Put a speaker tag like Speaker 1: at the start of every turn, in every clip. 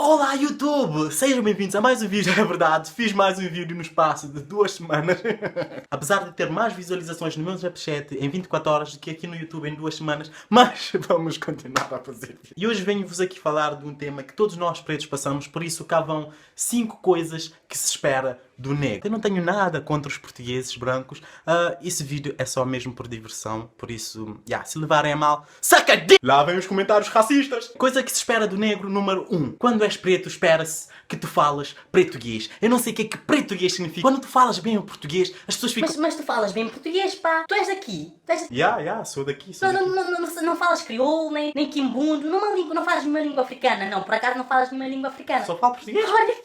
Speaker 1: Olá YouTube! Sejam bem-vindos a mais um vídeo, é verdade, fiz mais um vídeo no espaço de duas semanas. Apesar de ter mais visualizações no meu Snapchat em 24 horas do que aqui no YouTube em duas semanas, mas vamos continuar a fazer. E hoje venho-vos aqui falar de um tema que todos nós pretos passamos, por isso cá vão 5 coisas que se espera do negro. Eu não tenho nada contra os portugueses brancos, uh, esse vídeo é só mesmo por diversão, por isso, yeah, se levarem a mal, saca de... Lá vem os comentários racistas! Coisa que se espera do negro número 1. Um. Quando és preto, espera-se que tu falas português. Eu não sei o que é que português significa. Quando tu falas bem o português, as pessoas ficam...
Speaker 2: Mas, mas tu falas bem português, pá. Tu és daqui. Tu és...
Speaker 1: Yeah, yeah, sou daqui, sou
Speaker 2: Não,
Speaker 1: daqui.
Speaker 2: não, não, não, não falas crioulo, nem, nem quimbundo, numa língua, não falas nenhuma língua africana, não, por acaso não falas nenhuma língua africana.
Speaker 1: Só falo português.
Speaker 2: Olha,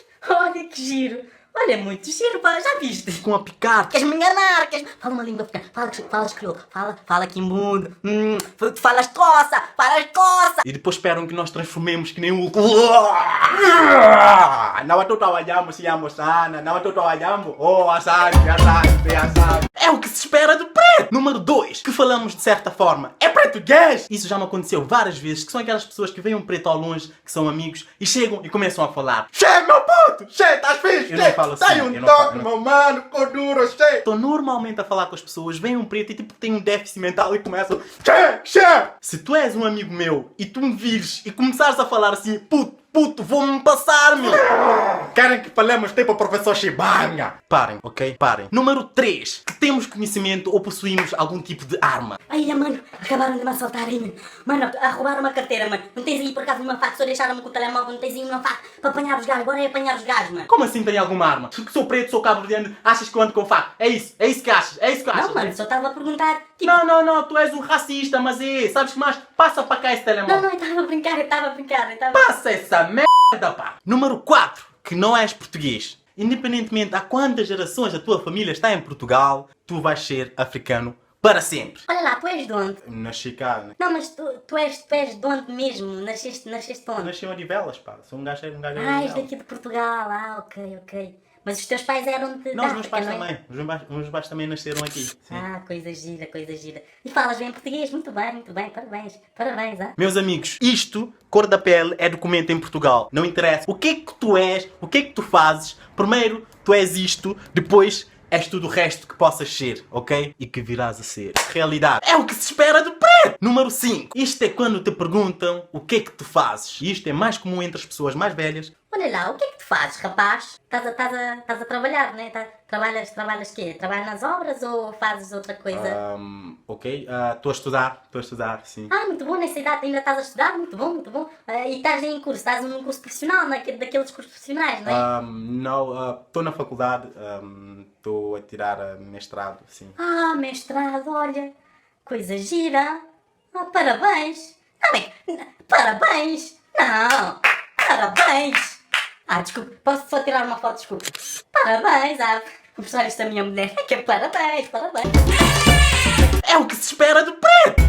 Speaker 2: olha que giro. Olha, muito giro, pá, já viste?
Speaker 1: Com a picar.
Speaker 2: Queres me enganar? Queres... Fala uma língua africana, fala, falas crioulo, fala, fala quimbundo, hum, tu falas coça, falas coça.
Speaker 1: E depois esperam que nós transformemos que nem o Hulk. Na watoto hawajambo siyambo sana. Na watoto hawajambo. Oh, asante, asante, asante. É o que se espera do preto. Número 2, que falamos de certa forma, é português. Isso já me aconteceu várias vezes, que são aquelas pessoas que veem um preto ao longe, que são amigos, e chegam e começam a falar.
Speaker 3: Che, meu puto! Che, estás fixe?
Speaker 1: Eu não falo assim,
Speaker 3: Tem um
Speaker 1: eu não falo-
Speaker 3: toque, meu mano, com duro, che!
Speaker 1: Estou normalmente a falar com as pessoas, vem um preto e tipo tem um déficit mental e começam.
Speaker 3: Che, che!
Speaker 1: Se tu és um amigo meu e tu me vires e começares a falar assim, puto, puto, vou-me passar, meu!
Speaker 3: Querem que falemos tipo o professor Chibanga?
Speaker 1: Parem, ok? Parem. Número 3. Que temos conhecimento ou possuímos algum tipo de arma.
Speaker 2: Ai, mano, acabaram de me assaltar aí, mano. Mano, a roubar uma carteira, mano. Não tens aí por acaso uma faca, só deixaram-me com o telemóvel, não tens aí uma faca para apanhar os gajos. Agora é apanhar os gajos, mano.
Speaker 1: Como assim tem alguma arma? Porque sou preto, sou cabo-verdiano, achas que eu ando com faca? É isso, é isso que achas, é isso que achas.
Speaker 2: Não, mano, só estava a perguntar. Tipo,
Speaker 1: Não, não, não, tu és um racista, mas é, sabes que mais? Passa para cá esse telemóvel.
Speaker 2: não, não, eu estava a brincar, eu estava a brincar, eu estava.
Speaker 1: Passa essa merda, pá! Número 4. Que não és português. Independentemente há quantas gerações a tua família está em Portugal, tu vais ser africano para sempre.
Speaker 2: Olha lá, tu és de onde?
Speaker 1: Nasci cá, né?
Speaker 2: Não, mas tu, tu, és, tu és de onde mesmo? Nasceste, nasceste onde?
Speaker 1: Nasci em Odivelas, pá. Sou um gajo, um gajo de
Speaker 2: Ah, és
Speaker 1: Odivelas.
Speaker 2: daqui de Portugal, ah, ok, ok. Mas os teus pais eram de
Speaker 1: Não,
Speaker 2: da
Speaker 1: os meus
Speaker 2: África,
Speaker 1: pais
Speaker 2: não é?
Speaker 1: também. Os meus pais, os meus pais também nasceram aqui. Sim.
Speaker 2: Ah, coisa gira, coisa gira. E falas bem português, muito bem, parabéns, parabéns, ah.
Speaker 1: Meus amigos, isto, cor da pele, é documento em Portugal. Não interessa o que é que tu és, o que é que tu fazes. Primeiro, tu és isto, depois és tudo o resto que possas ser, ok? E que virás a ser. Realidade. É o que se espera do preto! Número 5. Isto é quando te perguntam o que é que tu fazes. E isto é mais comum entre as pessoas mais velhas.
Speaker 2: Olha lá, o que é que tu fazes, rapaz? Estás a, estás a, estás a trabalhar, não é? Tá- trabalhas, trabalhas quê? Trabalhas nas obras ou fazes outra coisa?
Speaker 1: Ok, estou a estudar, estou a estudar, sim.
Speaker 2: Ah, muito bom, nessa idade ainda estás a estudar, muito bom, muito bom. Ah, e estás em curso, estás num curso profissional, naque, daqueles cursos profissionais, não é?
Speaker 1: Não, estou na faculdade, estou a tirar mestrado, sim.
Speaker 2: Ah, mestrado, olha, coisa gira. Ah, parabéns. Ah, bem, parabéns. Não, parabéns. Ah, desculpa, posso só tirar uma foto, desculpa. Parabéns, ah, vou mostrar isto à minha mulher. Que é parabéns, parabéns.
Speaker 1: É o que se espera do preto!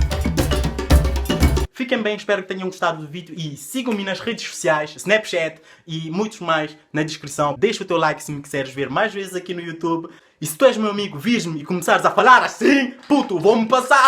Speaker 1: Fiquem bem, espero que tenham gostado do vídeo e sigam-me nas redes sociais, Snapchat e muitos mais na descrição. Deixa o teu like se me quiseres ver mais vezes aqui no YouTube. E se tu és meu amigo, vires-me e começares a falar assim, puto, vou-me passar!